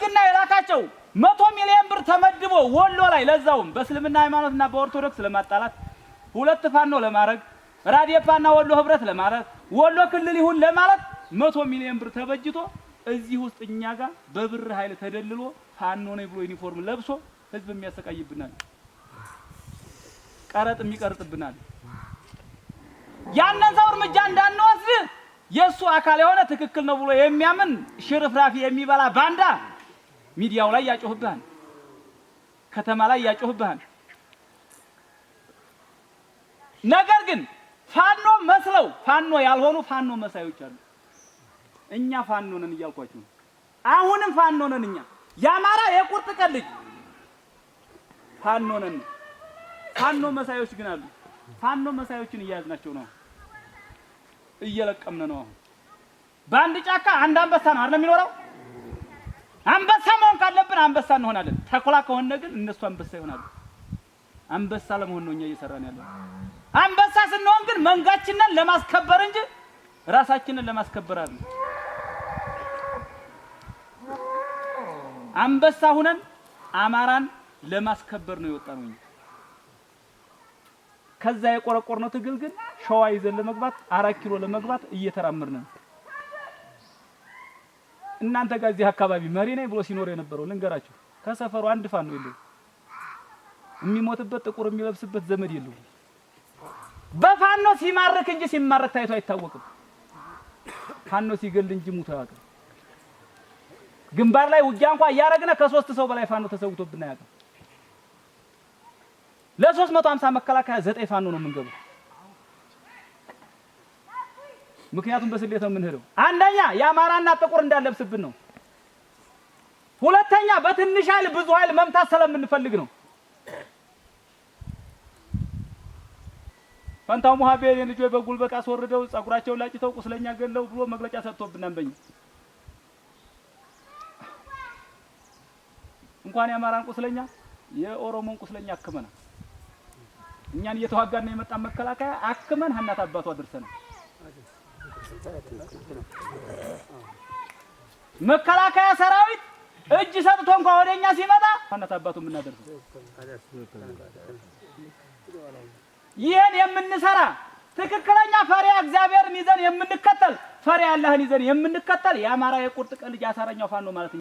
ብልጽግና የላካቸው 100 ሚሊዮን ብር ተመድቦ ወሎ ላይ፣ ለዛውም በእስልምና ሃይማኖትና በኦርቶዶክስ ለማጣላት፣ ሁለት ፋኖ ለማድረግ፣ ራዴፓና ወሎ ህብረት ለማድረግ፣ ወሎ ክልል ይሁን ለማለት 100 ሚሊዮን ብር ተበጅቶ እዚህ ውስጥ እኛ ጋር በብር ኃይል ተደልሎ ፋኖ ነኝ ብሎ ዩኒፎርም ለብሶ ህዝብ የሚያሰቃይብናል፣ ቀረጥ የሚቀርጥብናል። ያንን ሰው እርምጃ እንዳንወስድ የእሱ አካል የሆነ ትክክል ነው ብሎ የሚያምን ሽርፍራፊ የሚበላ ባንዳ ሚዲያው ላይ ያጮህብሃል፣ ከተማ ላይ ያጮህብሃል። ነገር ግን ፋኖ መስለው ፋኖ ያልሆኑ ፋኖ መሳዮች አሉ። እኛ ፋኖ ነን እያልኳችሁ ነው። አሁንም ፋኖ ነን እኛ። የአማራ የቁርጥ ቀን ልጅ ፋኖ ነን። ፋኖ መሳዮች ግን አሉ። ፋኖ መሳዮችን እየያዝናቸው ነው፣ እየለቀምን ነው። አሁን በአንድ ጫካ አንድ አንበሳ ነው አይደል የሚኖረው? አንበሳ መሆን ካለብን አንበሳ እንሆናለን። ተኩላ ከሆነ ግን እነሱ አንበሳ ይሆናሉ። አንበሳ ለመሆን ነው እኛ እየሰራን ያለው። አንበሳ ስንሆን ግን መንጋችንን ለማስከበር እንጂ ራሳችንን ለማስከበር አይደለም። አንበሳ ሁነን አማራን ለማስከበር ነው የወጣነው እኛ። ከዛ የቆረቆርነው ትግል ግን ሸዋ ይዘን ለመግባት፣ 4 ኪሎ ለመግባት እየተራመድን ነው። እናንተ ጋር እዚህ አካባቢ መሪ ነኝ ብሎ ሲኖር የነበረው ልንገራችሁ፣ ከሰፈሩ አንድ ፋኖ የለውም። የሚሞትበት ጥቁር የሚለብስበት ዘመድ የለውም። በፋኖ ሲማርክ እንጂ ሲማረክ ታይቶ አይታወቅም። ፋኖ ሲገል እንጂ ሙቶ አያውቅም። ግንባር ላይ ውጊያ እንኳ እያረግነ ከሶስት ሰው በላይ ፋኖ ተሰውቶብን አያውቅም። ለ350 መከላከያ 9 ፋኖ ነው የምንገባው። ምክንያቱም በስሌት ነው የምንሄደው። አንደኛ የአማራና ጥቁር እንዳለብስብን ነው። ሁለተኛ በትንሽ ኃይል ብዙ ኃይል መምታት ስለምንፈልግ ነው። ፈንታው ሙሀቤ የኔን ልጆች በጉልበት አስወርደው ጸጉራቸውን ላጭተው ቁስለኛ ገለው ብሎ መግለጫ ሰጥቶብናል። በኛ እንኳን የአማራን ቁስለኛ የኦሮሞን ቁስለኛ አክመናል። እኛን እየተዋጋን ነው የመጣ መከላከያ አክመን ሀናት አባቱ አድርሰናል። መከላከያ ሰራዊት እጅ ሰጥቶ እንኳን ወደኛ ሲመጣ ሀናት አባቱ የምናደርሰው። ይህን የምንሰራ ትክክለኛ ፈሪያ እግዚአብሔርን ይዘን የምንከተል፣ ፈሪያ አላህን ይዘን የምንከተል የአማራ የቁርጥ ቀን ልጅ አሳረኛው ፋኖ ማለት ነው።